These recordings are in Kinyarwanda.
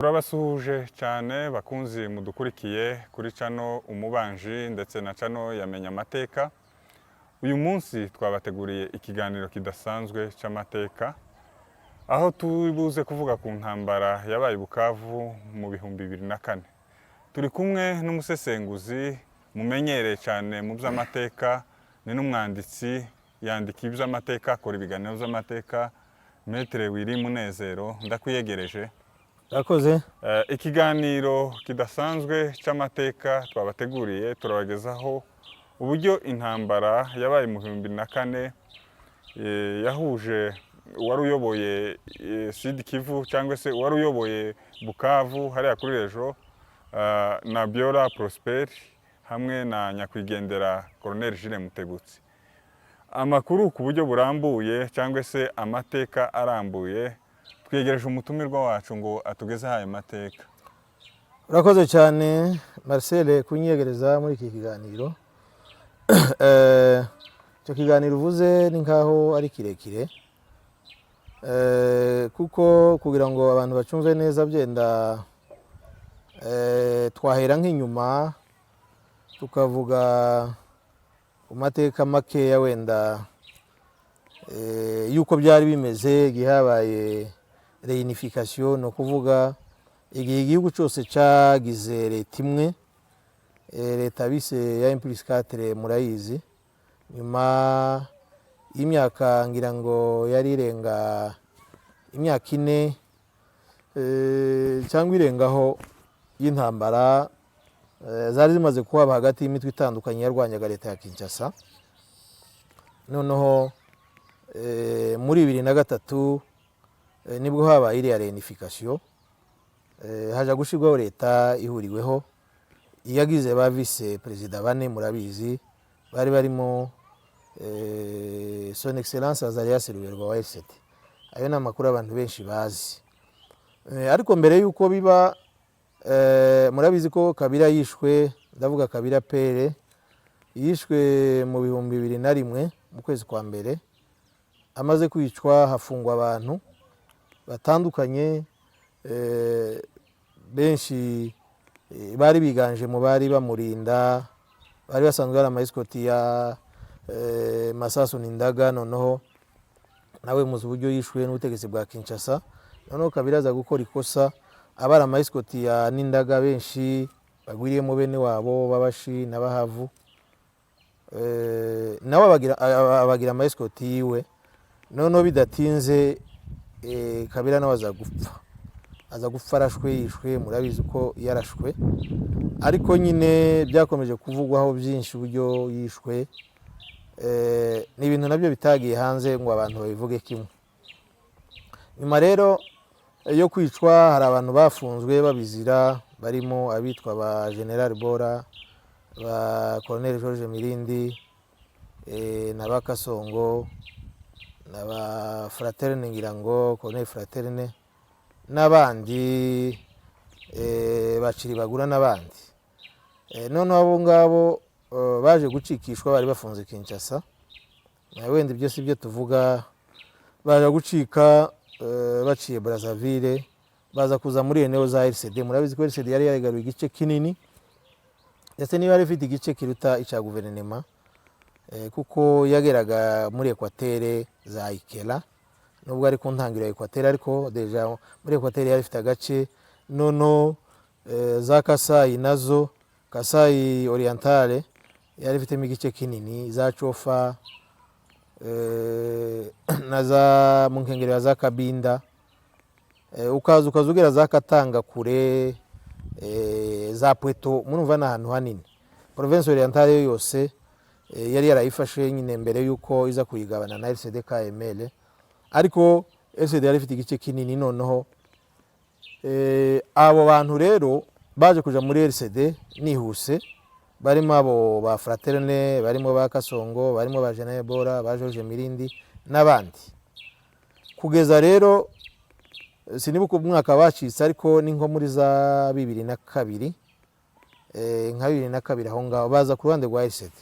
Turabasuhuje cyane bakunzi mudukurikiye kuri channel Umubanji ndetse na channel Yamenya Amateka. Uyu munsi twabateguriye ikiganiro kidasanzwe cy'amateka, aho turi buze kuvuga ku ntambara yabaye i Bukavu mu 2004. Turi kumwe n'umusesenguzi mumenyereye cyane mu by'amateka, ni n'umwanditsi, yandika iby'amateka, akora ibiganiro by'amateka, Maître Willy Munezero. Ndakwiyegereje. Urakoze. Ikiganiro kidasanzwe cy'amateka twabateguriye, turabagezaho uburyo intambara yabaye mu 2004 yahuje uwari uyoboye Sud Kivu cyangwa se uwari uyoboye Bukavu hariya kuri région na Biola Prosper hamwe na nyakwigendera Colonel Jules Mutebutsi. Amakuru ku buryo burambuye cyangwa se amateka arambuye, twegereje umutumirwa wacu ngo atugezeho ayo mateka. Urakoze cyane, Marcel, kunyegereza muri iki kiganiro. Icyo kiganiro uvuze ni nkaho ari kirekire, kuko kugira ngo abantu bacyumve neza byenda twahera nk'inyuma tukavuga ku mateka makeya wenda y'uko byari bimeze igihe habaye réunification, ni ukuvuga igihe igihugu cyose cyagize leta imwe, leta bise ya 1+4, murayizi. Nyuma y'imyaka ngira ngo yari irenga imyaka 4 cyangwa irengaho y'intambara zari zimaze kuhaba hagati y'imitwe itandukanye yarwanyaga leta ya Kinshasa, noneho muri 2003 nibwo habaye iriya réunification, haja gushyirwaho leta ihuriweho yagize ba vice perezida bane. Murabizi, bari barimo Son Excellence Azarias Ruberwa wa RCD. Ayo ni amakuru abantu benshi bazi. Ariko mbere y'uko biba, murabizi ko Kabila yishwe, ndavuga Kabila père, yishwe mu 2001 mu kwezi kwa mbere. Amaze kwicwa hafungwa abantu batandukanye, benshi bari biganje mu bari bamurinda, bari basanzwe bari ama escortes ya Masasu Nindaga. Noneho nawe muzi uburyo yishwe n'ubutegetsi bwa Kinshasa. Noneho Kabila aza gukora ikosa, abari ama escortes ya Nindaga benshi bagwiriyemo bene wabo b'Abashi n'Abahavu, nawe abagira ama escortes yiwe. Noneho bidatinze Kabila nawe aza gupfa, aza gupfa arashwe, yishwe, murabizi ko yarashwe. Ariko nyine byakomeje kuvugwaho byinshi uburyo yishwe. Ni ibintu nabyo bitagiye hanze ngo abantu babivuge kimwe. Nyuma rero yo kwicwa hari abantu bafunzwe babizira, barimo abitwa ba General Bora, ba Colonel George Mirindi, na ba Kasongo na ba Fraterne, ngira ngo Colonel Fraterne n'abandi, ba Bagura n'abandi. Noneho abo ngabo baje gucikishwa, bari bafunze Kinshasa. Wenda ibyo si byo tuvuga. Baje gucika baciye Brazzaville, baza kuza muri eneo za RCD. Murabizi ko RCD yari yarigaruye igice kinini, ndetse niba yari ifite igice kiruta icya guverinema, kuko yageraga muri Équateur za Ikela, nubwo ari ku ntangiriro ya Équateur, ariko déjà muri Équateur yari ifite agace. Noneho za Kasayi nazo, Kasayi Orientale yari ifitemo igice kinini, za Cofa na za mu nkengero ya za Kabinda, ukaza ugera za Katanga kure, za Pweto. Murumva ni ahantu hanini. Province Orientale yo yose yari yarayifashe nyine mbere yuko iza kuyigabana na RCD KML, ariko RCD yari ifite igice kinini. Noneho abo bantu rero baje kuja muri RCD nihuse, barimo abo ba Fraterne, barimo ba Kasongo, barimo ba General Bora, ba George Mirindi n'abandi. Kugeza rero sinibuka umwaka bacitse, ariko ni nko muri za 2002, nka 2002 aho ngaho, baza ku ruhande rwa RCD.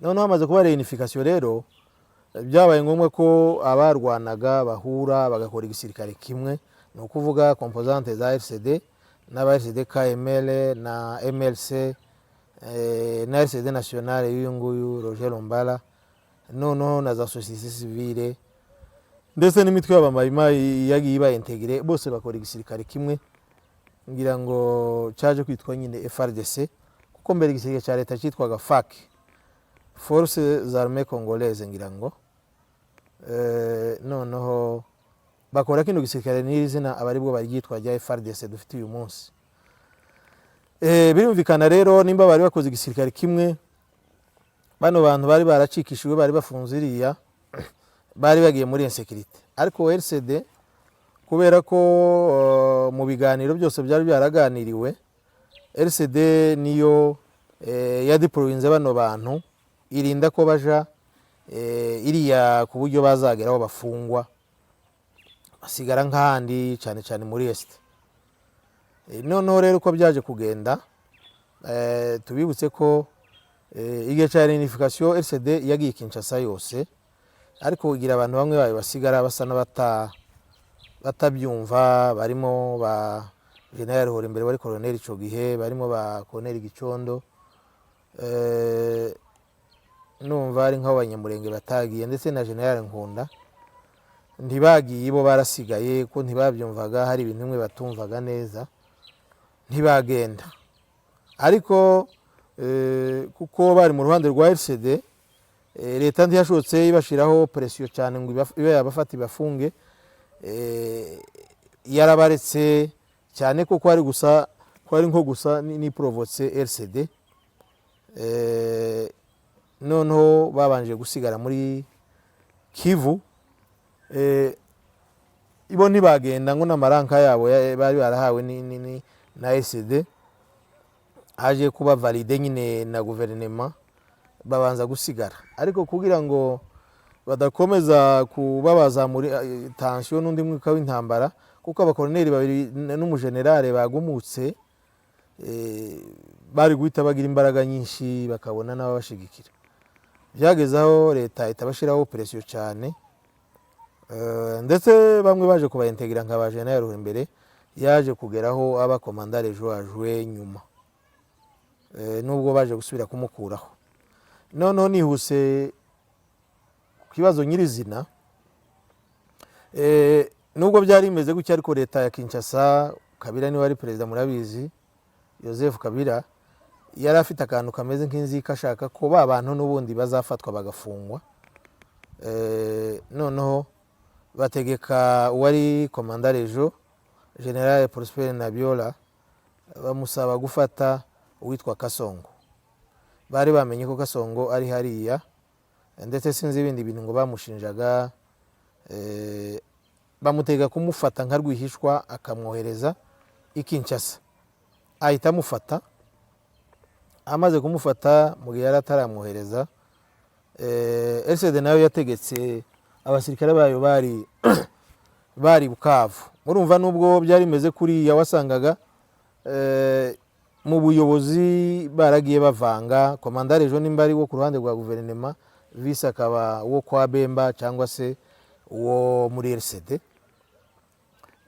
Noneho hamaze kuba réunification rero, byabaye ngombwa ko abarwanaga bahura bagakora igisirikare kimwe, ni Ni ukuvuga composante za RCD n'aba RCD KML na MLC, na RCD nationale y'uyu nguyu Roger Lumbala, noneho na za société civile, ndetse n'imitwe y'abamayimayi yagiye iba intégrée, bose bakora igisirikare kimwe, ngira ngo cyaje kwitwa nyine FARDC, kuko mbere igisirikare cya leta cyitwaga FAC, Forces Armées Congolaises, ngira ngo. Noneho bakora kino gisirikare n'iri zina, aba aribwo baryitwa rya FARDC dufite uyu munsi. Birumvikana rero, nimba bari bakoze igisirikare kimwe, bano bantu bari baracikishijwe, bari bafunze iriya, bari bagiye muri insécurité. Ariko RCD, kubera ko mu biganiro byose byari byaraganiriwe, RCD niyo yadeployinze bano bantu, irinda ko baja iriya ku buryo bazageraho bafungwa, basigara nk'ahandi, cyane cyane muri Est. Noneho rero uko byaje kugenda, tubibutse ko igihe cya réunification RCD yagiye Kinshasa yose, ariko igira abantu bamwe bayo basigara basa n'abata batabyumva, barimo ba General Horimbere wari colonel ico gihe, barimo ba Colonel Gicondo, numva ari nk'abo Banyamurenge batagiye, ndetse na General Nkunda. Ntibagiye, bo barasigaye ko ntibabyumvaga, hari ibintu bimwe batumvaga neza, ntibagenda. Ariko kuko bari mu ruhande rwa RCD, leta ntiyashobotse ibashiraho pression cyane ngo ibe yabafata ibafunge. Yarabaretse cyane ko kwari gusa, kwari nko gusa ni provoquer RCD. Noneho babanje gusigara muri Kivu, ibo ntibagenda ngo n'amaranka yabo bari barahawe na RCD haje kuba validé nyine na guverinema, babanza gusigara. Ariko kugira ngo badakomeza kuba bazamura tension n'undi mwuka w'intambara, kuko abakoloneli babiri n'umujenerale bagumutse, bari guhita bagira imbaraga nyinshi, bakabona n'ababashigikira. Byageze aho leta itabashyiraho pression cyane, ndetse bamwe baje kubayintegira nka ba General imbere, yaje kugeraho aba commandant région adjoint nyuma, nubwo baje gusubira kumukuraho. Noneho nihuse ku kibazo nyirizina, nubwo byari bimeze gutya, ariko leta ya Kinshasa, Kabila niwe wari perezida, murabizi, Joseph Kabila, yari afite akantu kameze nk'inzika, ashaka ko ba bantu n'ubundi bazafatwa bagafungwa. Noneho bategeka uwari commandant région, General Prosper Nabiola, bamusaba gufata uwitwa Kasongo. Bari bamenye ko Kasongo ari hariya, ndetse sinzi ibindi bintu ngo bamushinjaga, bamutega kumufata nka rwihishwa, akamwohereza i Kinshasa. Ahita amufata. Amaze kumufata, mu gihe yari ataramwohereza, RCD nayo yategetse abasirikare bayo bari Bukavu. Murumva, nubwo byari bimeze kuriya, wasangaga mu buyobozi baragiye bavanga commandant région, nimba ari wo ku ruhande rwa guverinema, vice akaba uwo kwa Bemba cyangwa se uwo muri RCD.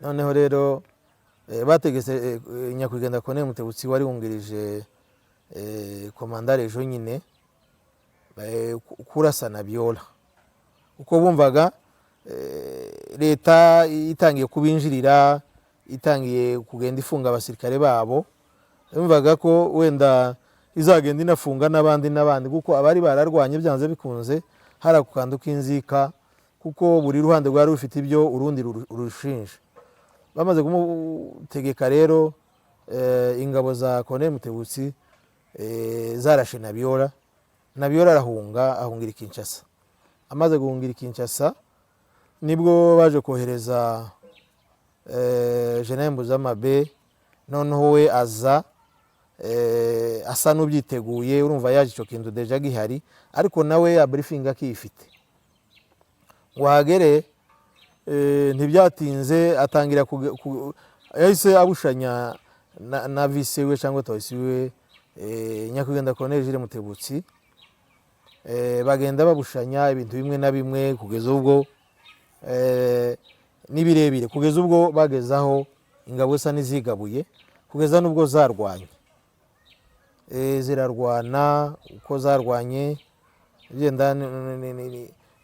Noneho rero bategetse nyakwigendera Colonel Mutebutsi wari wungirije commandant région nyine kurasa Nabiola, kuko bumvaga leta itangiye kubinjirira, itangiye kugenda ifunga abasirikare babo, bumvaga ko wenda izagenda inafunga n'abandi n'abandi, kuko abari bararwanye byanze bikunze hari ako kantu k'inzika, kuko buri ruhande rwari rufite ibyo urundi rurushinja. Bamaze kumutegeka rero, ingabo za Colonel Mutebutsi zarashe Nabiola. Nabiola arahunga, ahungira i Kinshasa. Amaze guhungira i Kinshasa, nibwo baje kohereza General Mbuzamabe. Noneho we aza asa n'ubyiteguye. Urumva yaje icyo kintu déjà gihari, ariko nawe ya briefing akiyifite. Ngo ahagere, ntibyatinze atangira yahise abushanya na vice we cyangwa tosi we, nyakwigendera Colonel Jules Mutebutsi. Bagenda babushanya ibintu bimwe na bimwe, kugeza ubwo Ni birebire kugeza ubwo bageze aho ingabo zisa n'izigabuye, kugeza n'ubwo zarwanye. Zirarwana uko zarwanye genda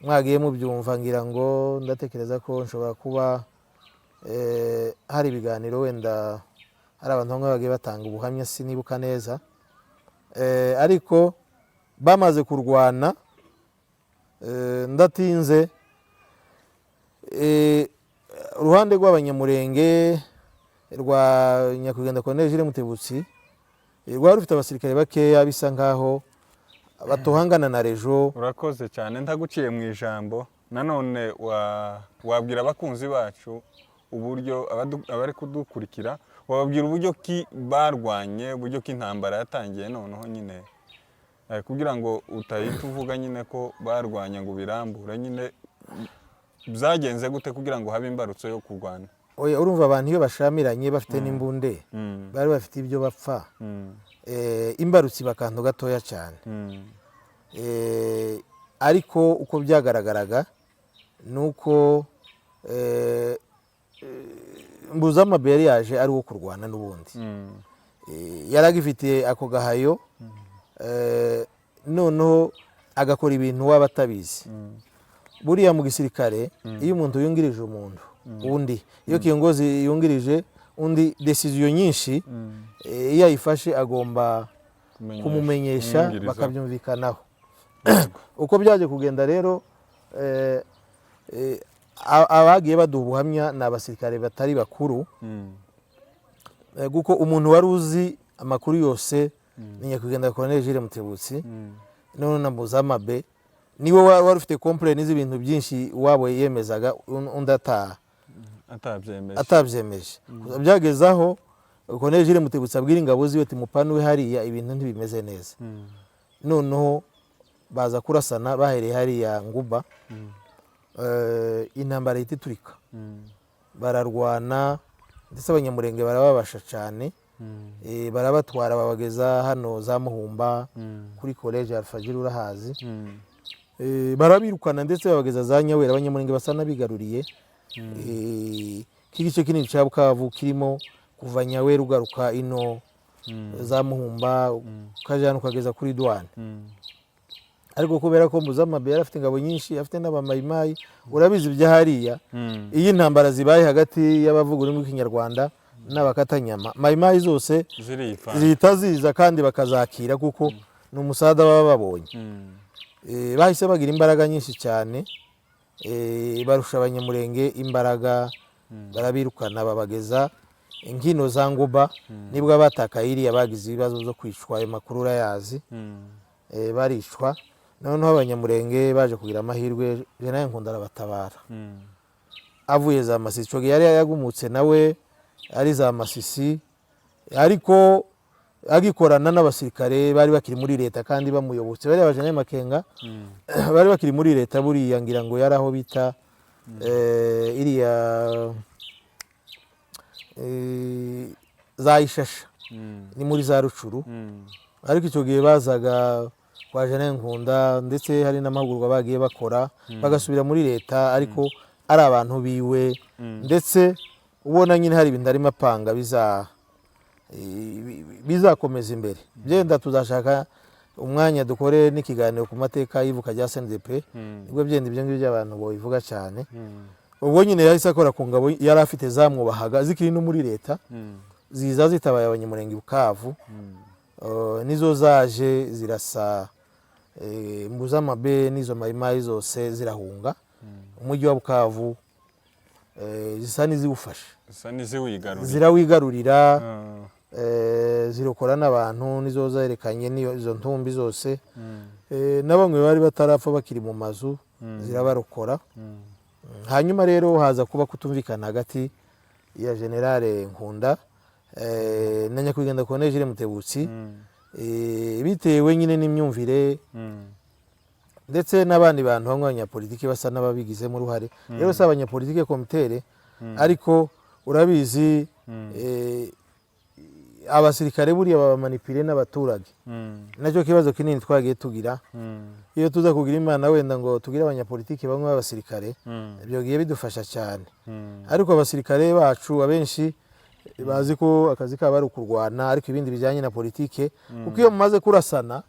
mwagiye mubyumva, ngira ngo ndatekereza ko nshobora kuba hari ibiganiro, wenda hari abantu bamwe bagiye batanga ubuhamya, sinibuka neza. Ariko bamaze kurwana, ndatinze, uruhande rw'Abanyamurenge rwa nyakwigendera Colonel Jules Mutebutsi rwari rufite abasirikare bakeya, bisa nkaho batohangana na région. Urakoze cyane, ntaguciye mu ijambo. Nanone wabwira abakunzi bacu uburyo abari kudukurikira, wababwira uburyo ki barwanye, uburyo ki intambara yatangiye noneho nyine, kugira ngo utahita uvuga nyine ko barwanye ngo ubirambure nyine, byagenze gute kugira ngo habe imbarutso yo kurwana? Oya, urumva abantu iyo bashamiranye bafite n'imbunde, bari bafite ibyo bapfa, imbarutso iba akantu gatoya cyane. Ariko uko byagaragaraga ni uko Mbuzamabe yari yaje ari uwo kurwana n'ubundi. Yari agifite ako gahayo, noneho agakora ibintu waba atabizi. Buriya mu gisirikare, iyo umuntu yungirije umuntu undi, iyo kiongozi yungirije undi, décision nyinshi iyo ayifashe agomba kumumenyesha, kumwungiriza. Bakabyumvikanaho. Uko byaje kugenda rero, abagiye baduha ubuhamya ni abasirikare batari bakuru, kuko umuntu wari uzi amakuru yose ni nyakwigendera Colonel Jules Mutebutsi, none na Mbuzamabe niwe wari ufite complain z'ibintu byinshi iwabo yemezaga, undi atabyemeje. Atabyemeje. Byageze aho Colonel Jules Mutebutsi abwira ingabo ziwe ati: "Mupanuwe hariya, ibintu ntibimeze neza." Noneho baza kurasana bahereye hariya Nguba. Intambara ihita iturika, bararwana, ndetse Abanyamurenge barababasha cyane. Barabatwara babageza hano za Muhumba, kuri College Alfajiri, urahazi. Barabirukana ndetse babageza za Nyawera. Abanyamurenge basa n'abigaruriye k'igice kinini cya Bukavu, kirimo kuva Nyawera ugaruka ino za Muhumba, ukajyana ukageza kuri douane. Ariko kubera ko Mbuzamabe yari afite ingabo nyinshi, afite n'abamayimayi, urabizi ibya hariya, iyo intambara zibaye hagati y'abavuga ururimi rw'Ikinyarwanda n'abakatanyama, mayimayi zose ziripfa, zihita ziza kandi bakazakira, kuko ni umusada baba babonye. Bahise bagira imbaraga nyinshi cyane, barusha Abanyamurenge imbaraga, barabirukana babageza inkino za Nguba. Nibwo abatakaye iriya bagize ibibazo byo kwicwa, ayo makuru urayazi. Baricwa. Noneho Abanyamurenge baje kugira amahirwe, Jenerali Nkunda arabatabara. Avuye za Masisi, icyo gihe yari yagumutse nawe ari za Masisi, ariko agikorana n'abasirikare bari bakiri muri leta kandi bamuyobotse, bariya bajenerali Makenga bari bakiri muri leta. Buriya ngira ngo yari aho bita iriya za Ishasha, ni muri za Rucuru. Ariko icyo gihe bazaga kwa Jenerali Nkunda, ndetse hari n'amahugurwa bagiye bakora, bagasubira muri leta, ariko ari abantu biwe, ndetse ubona nyine hari ibintu arimo apanga bizakomeza imbere. Byenda tuzashaka umwanya dukore n'ikiganiro ku mateka y'ivuka rya CNDP, nibwo byenda ibyo ngibyo abantu babivuga cyane. Ubwo nyine yahise akora ku ngabo yari afite zamwubahaga zikiri no muri leta, ziza zitabaye Abanyamurenge i Bukavu. Nizo zaje zirasa Mbuzamabe n'izo mayimayi zose zirahunga umujyi wa Bukavu, zisa n'iziwufashe. Zisa n'iziwigaruriye. Zirawigarurira. Zirokora n'abantu, nizo zerekanye izo ntumbi zose. Na bamwe bari batarapfa bakiri mu mazu zirabarokora. Hanyuma rero haza kuba kutumvikana hagati ya Generale Nkunda na nyakwigendera Colonel Jules Mutebutsi, bitewe nyine n'imyumvire, ndetse n'abandi bantu bamwe abanyapolitiki basa n'ababigizemo uruhare. Rero si abanyapolitike comme tel, ariko urabizi, Abasirikare buriya baba manipulé n'abaturage. Nacyo kibazo kinini twagiye tugira. Iyo tuza kugira Imana wenda ngo tugire abanyapolitiki bamwe b'abasirikare, ibyo bigiye bidufasha cyane. Ariko abasirikare bacu abenshi bazi ko akazi kabo ari ukurwana, ariko ibindi bijyanye na politike, kuko iyo mumaze kurasana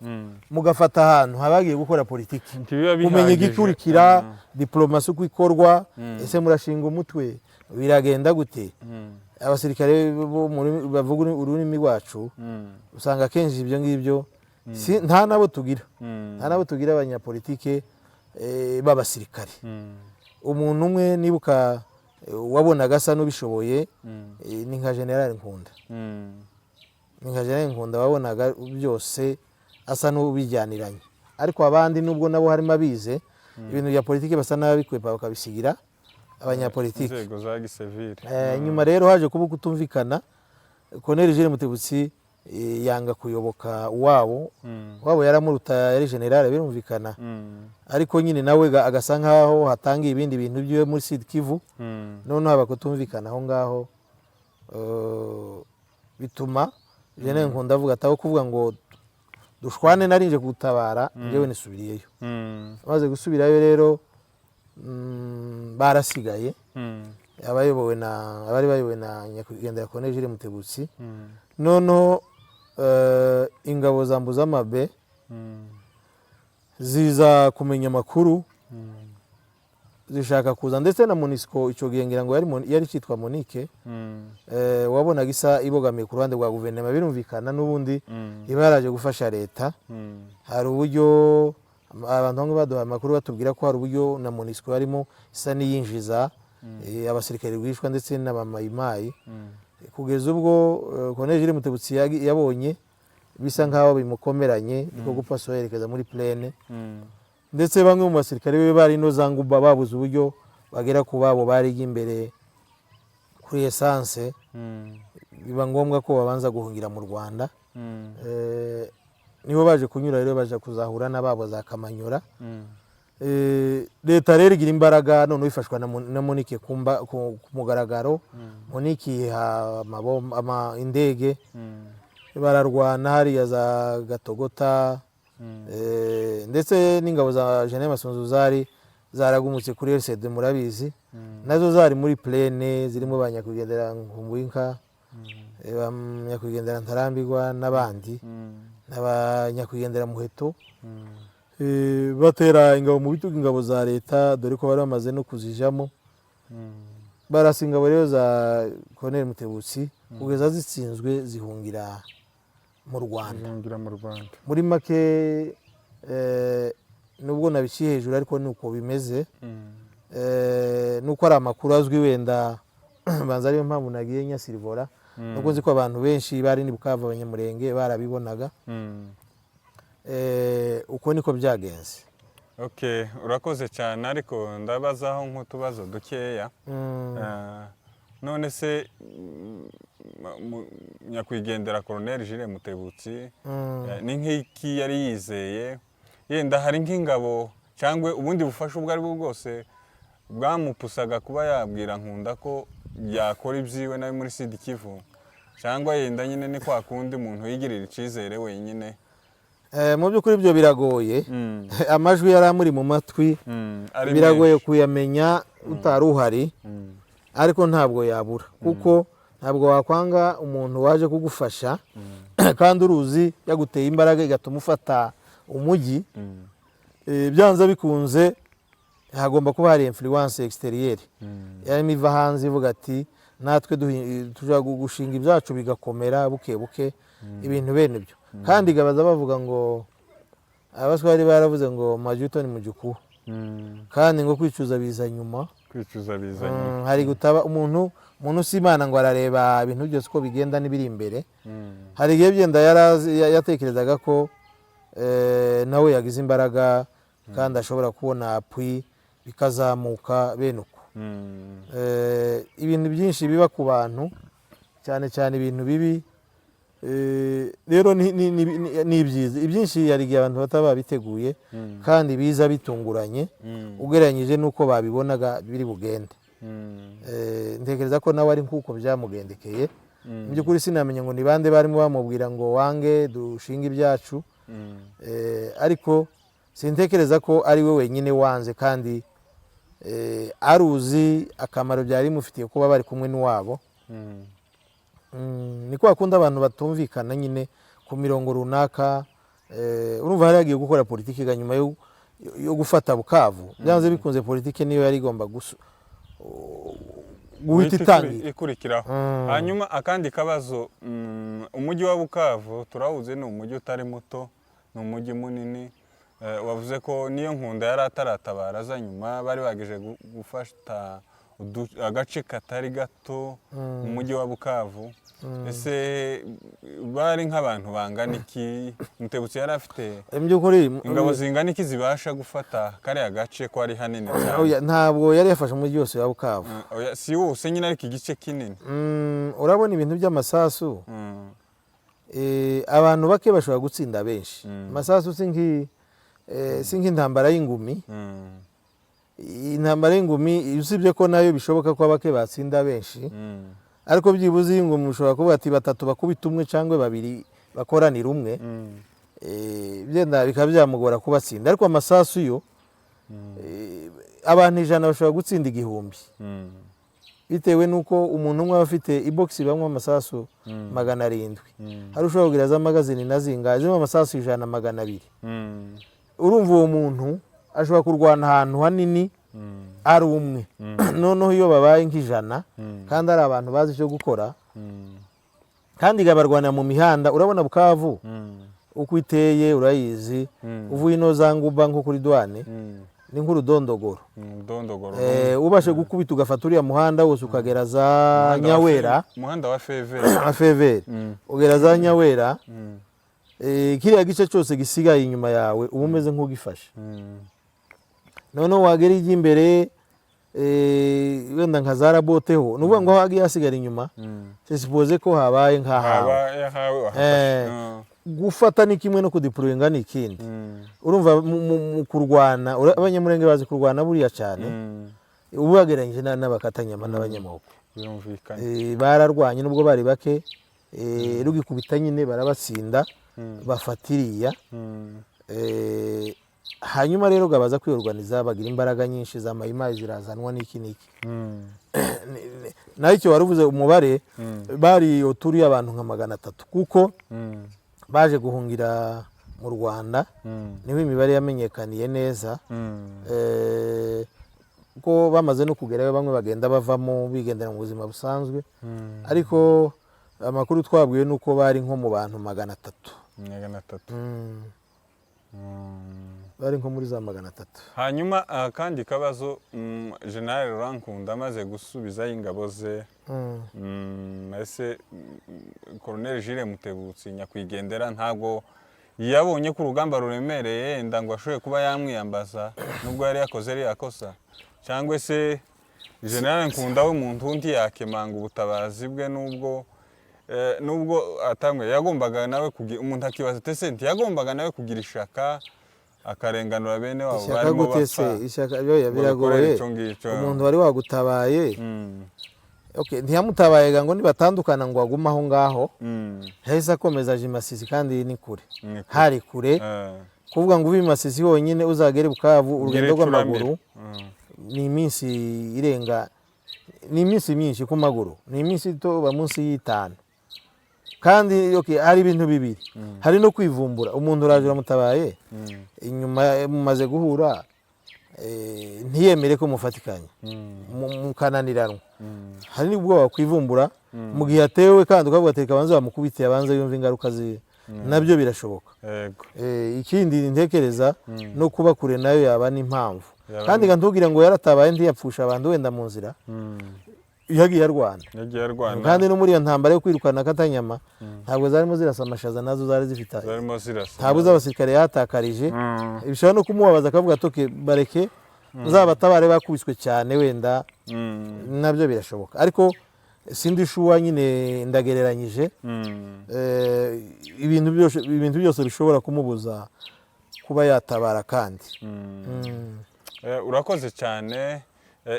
mugafata ahantu haba hagiye gukora politiki, Ntibiba kumenya bihagije. igikurikira, diplomasi uko ikorwa, ese murashinga umutwe, biragenda gute? Abasirikare bo bavuga ururimi rwacu, usanga akenshi ibyo ngibyo nta nabo tugira. Nta nabo tugira abanyapolitike b'abasirikare. Umuntu umwe nibuka wabonaga asa n'ubishoboye ni nka General Nkunda. Ni nka General Nkunda wabonaga byose asa n'ubijyaniranye, ariko abandi nubwo nabo harimo abize ibintu bya politiki, basa n'ababikwepa bakabisigira abanyapolitiki. Inzego za gisivile. Nyuma rero haje kuba kutumvikana. Colonel Jules Mutebutsi yanga kuyoboka wabo. Wabo yaramuruta, yari general birumvikana, ariko nyine nawe agasa nkaho hatangiye ibindi bintu byiwe muri Sud Kivu. Noneho haba kutumvikana aho ngaho, bituma General Nkunda avuga ati: "Aho kuvuga ngo dushwane narinje kugutabara, njyewe nisubiriyeyo." Amaze gusubirayo rero, barasigaye abayobowe na abari bayobowe na nyakwigendera Colonel Jules Mutebutsi. Noneho ingabo za Mbuzamabe ziza kumenya amakuru, zishaka kuza, ndetse na MONUSCO icyo gihe ngira ngo yari cyitwa MONUC. Wabonaga isa ibogamiye ku ruhande rwa guverinoma, birumvikana n'ubundi iba yaraje gufasha leta. Hari uburyo abantu bamwe baduhaye amakuru batubwira ko hari uburyo na MONUSCO yarimo isa n'iyinjiza abasirikare rwihishwa ndetse n'abamayimayi, kugeza ubwo Colonel Jules Mutebutsi yabonye bisa nkaho bimukomeranye, niko gupfa yerekeza muri plaine. Ndetse bamwe mu basirikare be bari no za Nguba babuze uburyo bagera ku babo bari imbere kuri essence, biba ngombwa ko babanza guhungira mu Rwanda. Niho baje kunyura rero, baje kuzahura n'ababo za Kamanyura. Leta rero igira imbaraga, noneho ifashwa na MONUC ku mugaragaro. MONUC iha indege, bararwana hariya za Gatogota. Ndetse n'ingabo za General Masunzu zari zaragumutse kuri RCD, murabizi, nazo zari muri plaine, zirimo ba nyakwigendera Nkumbuyinka, ba nyakwigendera Ntarambirwa n'abandi, n'aba nyakwigendera Muheto. Batera ingabo mu bitugu, ingabo za leta, dore ko bari bamaze no kuzijamo. Barasa ingabo rero za Colonel Mutebutsi kugeza zitsinzwe, zihungira mu Rwanda. Zihungira mu Rwanda. Muri make, nubwo nabiciye hejuru, ariko ni uko bimeze. Nuko ari amakuru azwi, wenda banza ariyo mpamvu nagiye nyasirivora, nuko nzi ko abantu benshi bari ni Bukavu, Abanyamurenge barabibonaga. Uko niko byagenze. Okay, urakoze cyane, ariko ndabazaho nk'utubazo dukeya. None se nyakwigendera Colonel Jules Mutebutsi ni nk'iki yari yizeye? Yenda hari nk'ingabo cyangwa ubundi bufasha ubwo ari bwo bwose bwamupusaga kuba yabwira Nkunda ko yakora ibyiwe nawe muri Sud Kivu, cyangwa yenda nyine ni kwa kundi umuntu yigirira icyizere wenyine? Mu by'ukuri ibyo biragoye. Amajwi yari amuri mu matwi Ari biragoye menshi. kuyamenya utari uhari. Ariko ntabwo yabura, kuko ntabwo wakwanga umuntu waje kugufasha kandi uruzi yaguteye imbaraga igatuma ufata umujyi. Byanze bikunze hagomba kuba hari influence extérieure yarimo iva hanze ivuga ati: "Natwe tuja gushinga ibyacu bigakomera buke buke," ibintu bene ibyo. Kandi gabaza bavuga ngo Abaswahili baravuze ngo "Majuto ni mjukuu", kandi ngo kwicuza biza nyuma. Kwicuza biza nyuma. Hari gutaba umuntu si Imana ngo arareba ibintu byose uko bigenda n'ibiri imbere. Hari igihe byenda yatekerezaga ko nawe yagize imbaraga kandi ashobora kubona appui, bikazamuka bene uko. Ibintu byinshi biba ku bantu, cyane cyane ibintu bibi, rero ni ibyiza ibyinshi hari igihe abantu bataba babiteguye kandi biza bitunguranye ugereranyije n'uko babibonaga biri bugende. Ntekereza ko nawe ari nk'uko byamugendekeye. Mu by'ukuri sinamenya ngo ni bande barimo bamubwira ngo wange dushinge ibyacu. Ariko sintekereza ko ari we wenyine wanze, kandi aruzi akamaro byari bimufitiye kuba bari kumwe n'uwabo. Ni kwa kundi abantu batumvikana nyine ku mirongo runaka. Urumva hari yagiye gukora politiki ga nyuma yo gufata Bukavu, byanze bikunze politiki niyo yari igomba guhita itangira. Ikurikiraho. Hanyuma akandi kabazo, umujyi wa Bukavu turawuzi, ni umujyi utari muto, ni umujyi munini. Wavuze ko niyo Nkunda yari ataratabara aza nyuma, bari bagije gufata agace katari gato mu mujyi wa Bukavu. Ese bari nk'abantu bangana iki? Mutebutsi yari afite Mu by'ukuri ingabo zingana iki zibasha gufata kariya gace ko ari hanini cyane? Oya, ntabwo yari yafashe umujyi wose wa Bukavu. Oya, si wose nyine, ariko igice kinini. Urabona ibintu by'amasasu, abantu bake bashobora gutsinda benshi. Amasasu si nk'intambara y'ingumi. Intambara y'ingumi, usibye ko nayo bishoboka ko abake batsinda benshi, ariko byibuze y'ingumi ushobora kuvuga ati batatu bakubita umwe cyangwa babiri bakoranira umwe, byenda bikaba byamugora kubatsinda. Ariko amasasu yo, abantu 100 bashobora gutsinda 1000, bitewe n'uko umuntu umwe aba afite ibogisi ibamo amasasu 700. Hari ushobora kugira za magazine na zingahe zirimo amasasu 100, 200. Urumva uwo muntu ashobora kurwana ahantu hanini ari umwe. Noneho iyo babaye nk'100 kandi ari abantu bazi icyo gukora, kandi barwanira mu mihanda, urabona Bukavu uko iteye urayizi. Uvuye ino za Nguba nko kuri douane, ni nk'urudondogoro. Udondogoro. Ubashe gukubita ugafata uriya muhanda wose ukagera za Nyawera. Umuhanda wa feveri. Wa feveri, ugera za Nyawera. Kiriya gice cyose gisigaye inyuma yawe uba umeze nk'ugifashe. Noneho wagera ijya imbere, wenda nka za Raboteho, ni ukuvuga ngo aho hagiye hasigara inyuma, suppose ko habaye nk'ahawe. Haba yahawe wahafashe. Gufata ni kimwe no kudeployinga ni ikindi. Urumva mu kurwana, Abanyamurenge bazi kurwana buriya cyane, ubagereranyije n'Abakatanyama n'Abanyamaboko. Birumvikana. Bararwanye nubwo bari bake, rugikubita nyine barabatsinda, bafata iriya. Hanyuma rero baza kwiyorganiza, bagira imbaraga nyinshi za Mayimayi zirazanwa n'iki n'iki. Naho icyo wari uvuze umubare, bari uturiye abantu nka 300, kuko baje guhungira mu Rwanda, niho imibare yamenyekaniye neza. Ko bamaze no kugerayo bamwe bagenda bavamo bigendera mu buzima busanzwe, ariko amakuru twabwiwe ni uko bari nko mu bantu 300. 300. Bari nko muri za 300. Hanyuma akandi kabazo, General Laurent Nkunda amaze gusubizayo ingabo ze, ese Colonel Jules Mutebutsi nyakwigendera ntabwo yabonye ko urugamba ruremereye, yenda ngo ashobore kuba yamwiyambaza nubwo yari yakoze ririya kosa? Cyangwa se General Nkunda we muntu undi yakemanga ubutabazi bwe, nubwo atamwe yagombaga nawe kugira, umuntu akibaza ati ese ntiyagombaga nawe kugira ishaka akarenganura bene wabo Ishyaka barimo gute se? bapfa Ishyaka oya, ngo bikorere biragoye. icyo ngicyo? Umuntu wari wagutabaye, okay, ntiyamutabaye ngo nibatandukana ngo agume aho ngaho. Yahise akomeza aje i Masisi, kandi ni kure. Ni kure. Hari kure. Kuvuga ngo uve i Masisi honyine uzagere i Bukavu, urugendo Ngere rw'amaguru Curambere. ni iminsi irenga, ni iminsi myinshi ku maguru, ni iminsi itoba munsi y'itanu. Kandi okay, hari ibintu bibiri, hari no kwivumbura. Umuntu uraje uramutabaye, inyuma mumaze guhura, ntiyemere ko mufatikanya, mukananiranwa. Hari n'ubwo wakwivumbura mu gihe atewe, kandi ukavuga ati reka abanze bamukubite, abanze yumve ingaruka ziwe, nabyo birashoboka. Ikindi ntekereza no kuba kure nayo yaba n'impamvu. Yaba Kandi ntugire ngo yaratabaye ntiyapfusha abantu wenda mu nzira, yagiye arwana. Yagiye arwana. Kandi no muri iyo ntambara yo kwirukana Katanyama, ntabwo zarimo zirasa amashaza, nazo zari zifite Zarimo zirasa. Ntabwo z'abasirikare yahatakarije. Bishobora no kumubabaza akavuga ati "Okay, bareke nzabatabare bakubiswe cyane wenda." Nabyo birashoboka, ariko sindi sure nyine, ndagereranyije. Ibintu byose bishobora kumubuza kuba yatabara kandi. Urakoze cyane.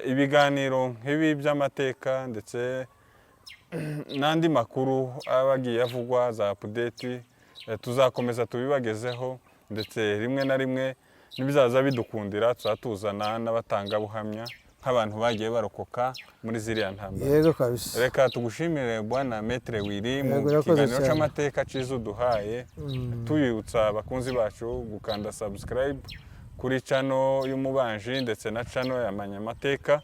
Ibiganiro nk'ibi by'amateka ndetse n'andi makuru aba agiye avugwa, za update, tuzakomeza tubibagezeho. Ndetse rimwe na rimwe nibizaza bidukundira, tuzatuzana n'abatangabuhamya nk'abantu bagiye barokoka muri ziriya ntambara. Yego kabisa. Reka tugushimire, bwana Maître Willy, mu Yego, urakoze kiganiro cyane. cy'amateka cyiza uduhaye. Tubibutsa abakunzi bacu gukanda subscribe kuri channel y'Umubanji ndetse na channel ya Manyamateka.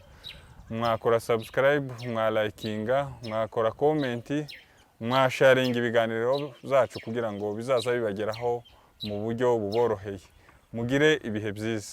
Mwakora subscribe, mwalikinga, mwakora comment, mwasharinga ibiganiro zacu kugira ngo bizaza bibageraho mu buryo buboroheye. Mugire ibihe byiza.